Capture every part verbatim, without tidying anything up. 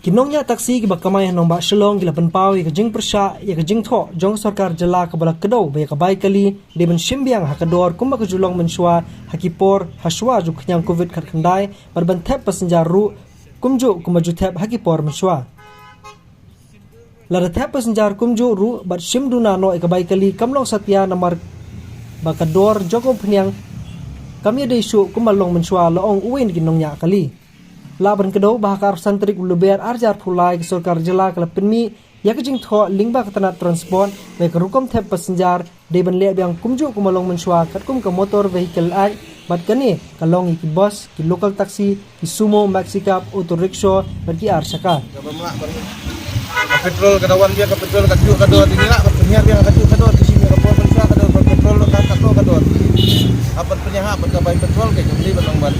Ki nongñiah taxi kiba kamai ha nongbah Shillong ki la pynpaw ïa ka jingpyrshah ïa ka jingthoh jong sorkar jylla kaba la kdew ba ïa ka bai kali dei ban shim biang ha ka dor kumba ka ju long mynshuwa ha ki por ha shuwa jong ka khñiang covid khatkhyndai bad ban thep passenger ruh kumjuh kumba ju thep ha ki por mynshuwa. Lada thep passenger kumjuh ruh bad shim duna noh ïa ka bai kali kam long satia namar ba ka dor jong ka umphniang kam ïadei shuh kumba long mynshuwa, la ong uwei na ki nongñiah kali. Lah ban kdew ba ha ka arphew san tarik u Lber ar hajar arphew lai ka sorkar jylla ka la pynmih ïa ka jingthoh lyngba ka tnat transport ba ïa ka rukom thep passenger dei ban leh biang kumjuh kumba long mynshuwa katkum ka Motor Vehicle Act, bad kane ka long ïa ki bus, ki local taxi, ki sumo, maxi cab, auto rickshaw bad ki ar shaka. Ka petrol ka da wan biang, ka petrol ka juh ka dor, te ngi lah ban pynhiar biang ka juh ka dor, te shim ïa ka por mynshuwa ka dor, ka petrol ka ka dor ka dor. Hap ban pynhiar hap ban ka bai petrol ka jong dei ban long ban.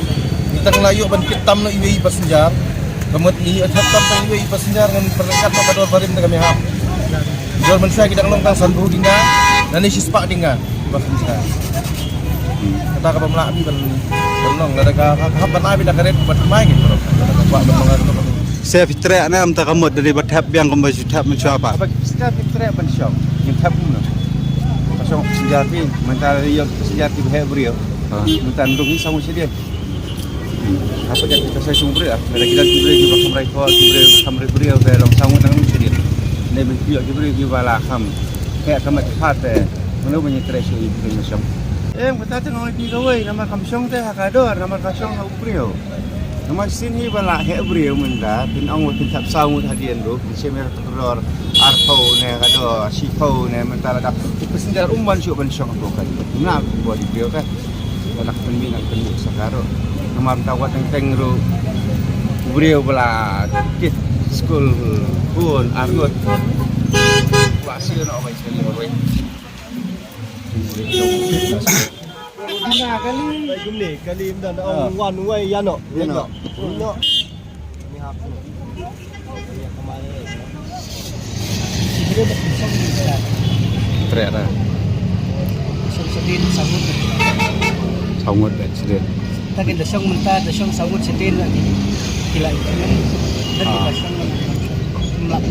Ngi tang la ïoh ban kit tam noh iwei i passenger. Ka mut ngi ïoh thep tam tang iwei i passenger ngan pynryngkat noh ka dor barim te ka mih hap. Dor mynshuwa ki dang long tang sanphew dynga, lane shispah dynga. Ba kham sha. Kata kaba mlah phi ban, ban long, lada ka, ka, ka hap ban ai phi da ka ret ban mai ki. Lada ka kwah ban long, lada ka kwah ban long. Sha phi treh ne, mynta ka mut da dei ba thep biang kumba shu thep mynshuwa pat. Haba ki phi treh ban shong. Ngin thep kumno? Ka shong passenger phi, mynta ïoh passenger ki ba heh briew. Ha. Mynta ndung hi shong shadien. Haba ïa kita sa shong briew, ah, lada ki don ki briew kiba kham raipor, ki briew kham rai briew, te long saw ngut nang shadien. Ne ba ïoh ki briew kiba la kham heh kham mat ki pha te, mano ban ïa treh shuh ïa ki briew na shong. Em, kata te ngi ong ïa phi kawei, namar kham shong te ha ka dor, namar ka shong ha u briew. Namar shisien hi ba la heh briew mynta, phin ong ba phin thep saw ngut hadien ruh, phin shim ïa ka dor arphew ne ka dor shiphew ne, mynta lada ki passenger um ban shuh ban shong ha ka dor. Nga ka bor ïa u briew ka. Ba la pynmih, la pynmih sa ka ruh. Namar ta wat teng teng ruh u briew ba la kit skul bun arngut. Ba siew na bai siew ni marwei. Dina kali. Kumne kali mda na ong one way ïa no. Ïa no. Ïa no. Treh da. Shong shadien saw ngut. Saw ngut da shadien. Ta kin da shong mynta, da shong saw ngut shadien lagi. Ki la ïa kmen. Da ki Ah. la shong mynta. Mlak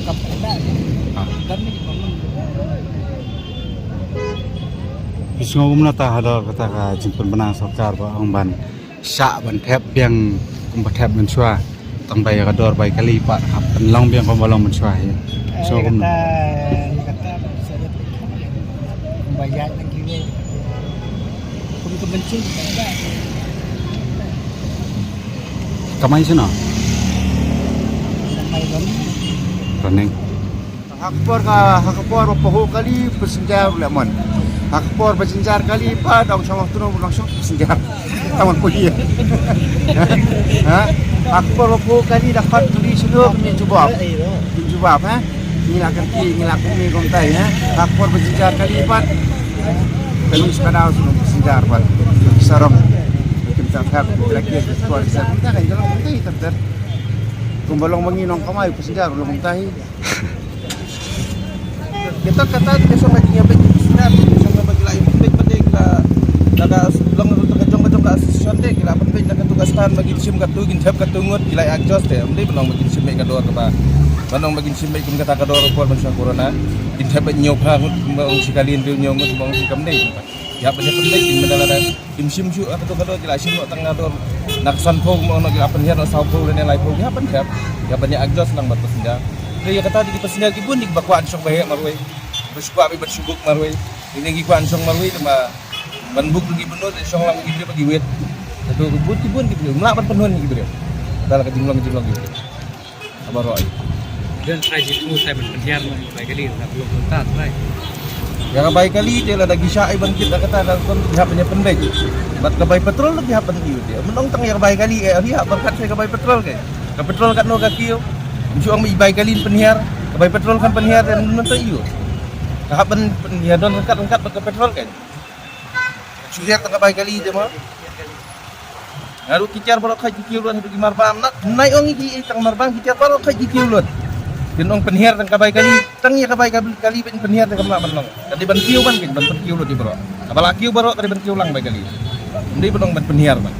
kap da. Ah. Kan ni ki pamang. Ki sngew kumno ta halor kata ka jingpynbna sorkar ba ong ban shah ban thep biang kumba thep mynshuwa. Tang ba ïa ka dor bai kali pat hap pynlong biang kumba long mynshuwa hi. Sngew kumno? Kata, kata, kumba ïa nang kiwei. Kum ka mynshuwa, kumba ïa. Kamai shano? Kamai Roning. Roning. Ha ka por ka, ha ka por ba pahuh kali passenger u leh mon. Ha ka por ba jynjar kali pat dang shong ha tnum dang shong passenger. Tang ban puli. Ha? Ha ka por ba pahuh kali da khot kali shuh kin jubab. Kin jubab, ha? Ngi la kyrkieh, ngi la kumne kumtai, ha? Ha ka por ba jynjar kali pat. Kali shu ka daw shuh passenger pat. Sarong. Kim ta khap, kim ta kieh, kim ta kieh, kim ta kieh, kim ta kieh. Kumba long ba ngi nongkamai passenger long kumtai. Kita kata kita shong ka jingïapeit ki passenger, kita shong ka ba ki la ïapeit pat de kita, lada long ruh tang ka jong ka jong ka association de ki la pynpeit na katu ka stand ba kin shim katu, kin thep katu ngut, ki la adjust de. Ym dei ban ong ba kin shim beit ka dor kaba, ban ong ba kin shim beit kum kata ka dor ka por ban shong corona. Kin thep beit hynñiew phra ngut kumba ong shi kali, hynriew hynñiew ngut kumba ong shi, kam dei. Ïa ban ïa pynpeit kin mynta lada Kim shim shuh ha kato kato, ki la shim noh tang na dor. Na ka sanphew mo, ki la pynhiar noh sawphew lane laiphew, ki hap pynhiar. Ki hap pynhiar adjust lang bad passenger. Te ïa kata ki passenger ki bun ki ba kwah shong ba heh marwei. Ba shu kwah ba shu book marwei. Ine ki kwah shong marwei te ba ban book ki bun te shong lang ki briew ba ki wait. Kato ki bun ki bun ki briew. Mlah ban pynhun ki briew. Kata la ka jinglong jinglong ki briew. Baroh. Don trai jitu trai ban pynhiar noh bai kali na belum tuntas trai. Ïa ka bai kali te lada ki shah ai ban kit da kata ka kon ki hap ban ïa pynbeit. Bad ka bai petrol ki hap ban ïoh te. Mynta tang ïa ka bai kali eh, ïa ban kat ka bai petrol ke. Ka petrol katno ka kiew. Shu ong bai kali pynhiar. Ka bai petrol kan pynhiar te mynta ïoh. Ka hap ban pynhiar don kat kat bad ka petrol ke. Shu hiar tang ka bai kali te ma. Nga ruh ki tiar baroh khoit ki kiew lut haduh ki marbam na. Nai ong ki tang marbam ki tiar baroh khoit ki kiew lut. Kin ong pynhiar tang ka bai kali, tang ïa ka bai kali ban pynhiar tang ka mlak ban long. Ka dei ban kiew ban kin ban pynkiew lut ïa baroh. Kaba la kiew baroh ka dei ban kiew lang bai kali. Ym dei ban ong ban pynhiar ban.